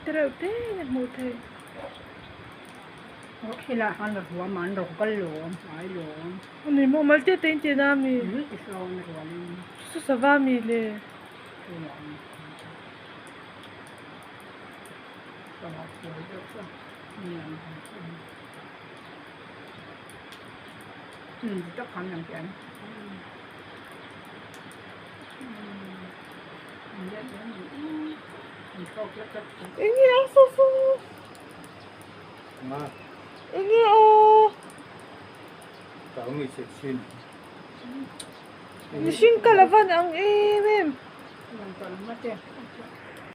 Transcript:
Tereuh te in a hmuh theih. Ani maw mal te te in tih na ami? Chu sava ami le? Enge a saw saw enge aw mihring kal a van ang em em.